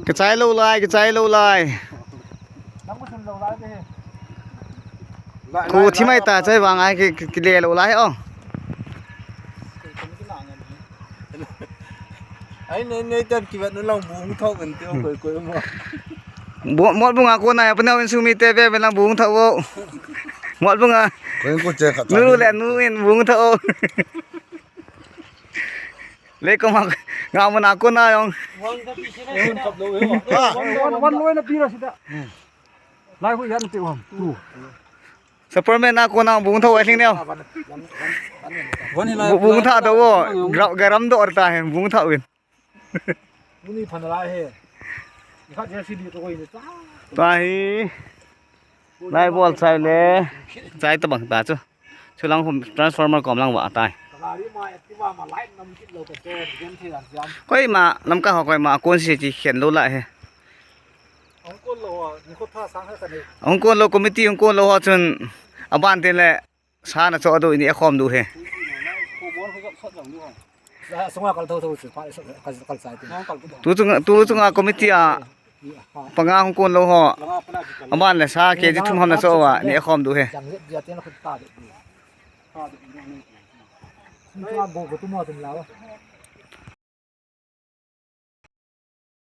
ກະຈາຍໂລຫຼາຍ ກະຈາຍໂລຫຼາຍ. ກູທີ່ໄມ່ຕາໃຈວາງອ້າຍ ກະ ກະເລໂລຫຼາຍເອົາ. ໄອ້ ໃນ ໃນຈັນກິວັດນັ້ນລອງບຸງເທົ່າກັນເຕີ ເຄີຍ ເຄີຍມາ ໝົດບຸງອາໂກນາຍ ປະເນວເປັນຊູມີແຕ່ແວເປັນລຳບຸງເທົ່າໂອ ໝົດບຸງອາ ເຄີຍກູເຈຄັດ ນູແລນນູເອັນບຸງເທົ່າໂອ. ເລກກໍມາງາມມານາໂກນາຍອງ ວັນ ວັນລວຍນະປີລະຊິດາ ລາຍຜູ້ຍັນຕິຫວາມ ສະເປີແມນນາໂກນາບຸງເທົ່າໄອ້ລິງແນວ ບຸງເທົ່າໂຕໂວ ກະຣຳໂດອະຕາ ບຸງເທົ່າເປັນ ມື້ນີ້ພັນລາຍເຮ ຄັດເຈຊິດີໂຕໂກຍນີ້ ຕາຍ ລາຍບອນໃສ່ແລ ໃສ່ຕະບັງຕາຈຸ ຊຸລັງຜົມ transformer ກຳລັງວາຕາຍ ຂ້ອຍມານຳກະເຮົາ ຂ້ອຍມາໂກນຊິຂຽນໂລລະເຮ ອາໂກນໂລ ມີຄົນພາສ້າງໃຫ້ກັນເອງ ອາໂກນໂລ ກອມມິຕີ ອາໂກນໂລ ຮອດຊຸນ ອາບ້ານເຕັນແລ ຊານະໂຊອະໂດ ອິນເອຄອມດູເຮ ສະຫວັນກະໂທໂທ ຕູຈຸງ ຕູຈຸງອາກອມມິຕີອາ ປະງາອາໂກນໂລ ອາບ້ານແລ ຊາເຄຈິທຸມຮຳນະໂຊອະວາ ອິນເອຄອມດູເຮ ຈັງເຮັດເດຍເຕັນລະຄົນຕາເດັດດີ ໂກກະຕຸມອະຕຸມລາວ